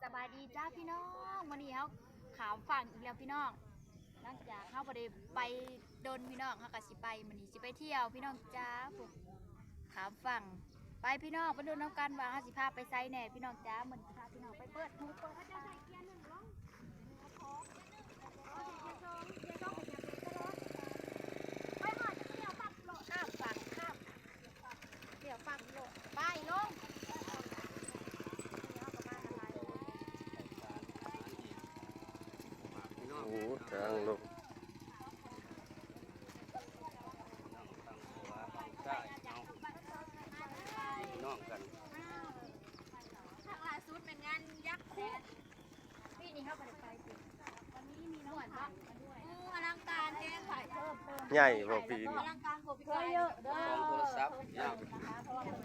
ສະບາຍດີຈ້າພີ່ນ້ອງ ມື້ນີ້ເຮົາຂ້າມຝັ່ງອີກແລ້ວພີ່ນ້ອງ ຫຼັງຈາກເຮົາບໍ່ໄດ້ໄປດົນພີ່ນ້ອງ ເຮົາກໍຊິໄປ ມື້ນີ້ຊິໄປທ່ຽວພີ່ນ້ອງຈ້າ ຂ້າມຝັ່ງ ໄປພີ່ນ້ອງ ໄປລຸ້ນນຳກັນວ່າເຮົາຊິພາໄປໃສແດ່ພີ່ນ້ອງຈ້າ ມື້ນີ້ຊິພາພີ່ນ້ອງໄປເປີດຫູເປີດຕາ ຂ້າມຝັ່ງ ຂ້າມ ດຽວປັກໂລດ ໄປລົງ ໂອ້ ທາງລົງ ພີ່ນ້ອງກັນ ຄັ້ງລ່າສຸດແມ່ນງານຍັກແສນ ປີນີ້ເຮົາບໍ່ໄດ້ໄປຕິ ປີນີ້ມີນ້ອງໄຜ່ມາດ້ວຍ ໂອ້ ອະລັງການແຮງ ໃຫຍ່ບໍ່ປີນີ້ ອະລັງການກວ່າປີກາຍ ຂອງໂທລະສັບເນາະ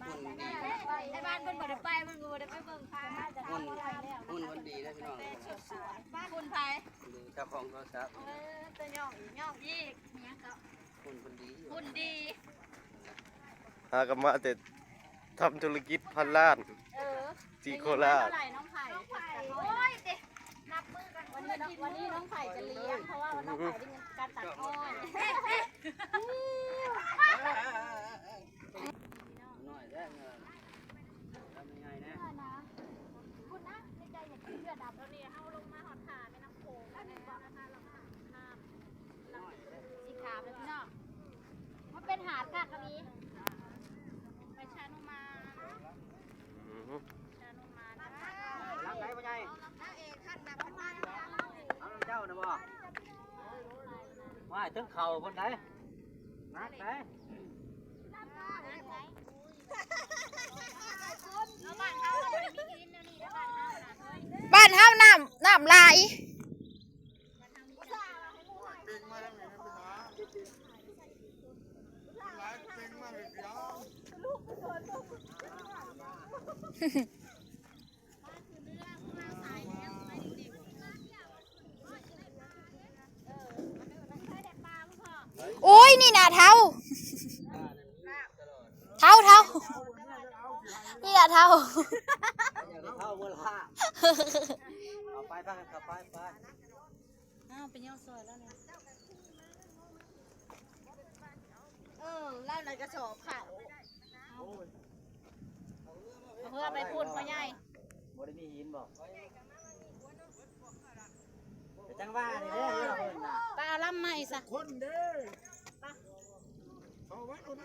ໄທບ້ານເພິ່ນບໍ່ໄດ້ໄປ ເພິ່ນກໍບໍ່ໄດ້ໄປເບິ່ງ ຫຸ່ນ ຫຸ່ນເພິ່ນດີເດ້ພີ່ນ້ອງ ຫຸ່ນໃຜ ເຈົ້າຂອງໂທລະສັບ ເອີ ແຕ່ຍ້ອງອີກ ຍ້ອງອີກ ຫຍັງກໍ ຫຸ່ນເພິ່ນດີ ຫຸ່ນດີ ຫາກັນມາແຕ່ທຳທຸລະກິດພັນລ້ານ ເອີ ທີ່ໂຄລາດ ໄດ້ເງິນເທົ່າໃດນ້ອງໄຜ່ ໂອ້ຍ ເຕະ ນັບມື້ກັນ ວັນນີ້ ວັນນີ້ນ້ອງໄຜ່ຈະລ້ຽງ ເພາະວ່ານ້ອງໄຜ່ໄດ້ເງິນການຕັດອ້ອຍ ນ້ອຍແທ້ ເອີ ເອົາງ່າຍໆນະ ເອີນະ ພຸ້ນນະ ໃນໃຈຢາກກິນເສືອດຳ ຕອນນີ້ເຮົາລົງມາຮອດທ່າແມ່ນ້ຳໂຂງແລ້ວ ເຫັນບໍ່ ທ່າລຳນ້ຳ ຂ້າມ ຊິຂ້າມແລ້ວພີ່ນ້ອງ ມັນເປັນຫາດຄັກອີ່ຫຼີ ໄປຊານຸມານ ອືຮຶ ຊານຸມານ ຫຼັງໃດພໍ່ໃຫຍ່ ນາງເອກຄັນໜັກເປັນບ້ານ ເອົານຳເຈົ້ານະບໍ່ ວ່າເຖິງເຂົ້າພຸ້ນໃດ ໜັກໃດ ບ້ານເຮົານ້ຳ ນ້ຳຫຼາຍ ໂອ້ຍ ນີ້ນະເຖົ້າ ເຖົ້າ ເຖົ້າ ນີ້ນະເຖົ້າ ເຖົ້າບໍ່ລະ ເອົາໄປ ພາກັນເຂົ້າໄປ ໄປ ອ້າວ ໄປຍໍຊ່ອຍລາວແດ່ ເອີ ລາວໃນກະສອບເຂົ້າ ເອົາເຮືອໄປພຸ້ນພໍ່ໃຫຍ່ ບໍ່ໄດ້ມີຫີນບໍ່ ແຕ່ຈັ່ງວ່ານີ້ເດ້ ເຮືອເພິ່ນນະ ໄປເອົາລຳໃໝ່ຊະ ຄົນເດ້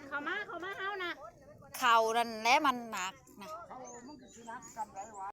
ເຂົ້າມາ ເຂົ້າມາ ເຂົ້າມາເຮົານະ ເຂົ້ານັ້ນແຫຼະມັນໜັກນະ ເຂົ້າມັນກໍຊິໜັກສ່ຳໃດວະ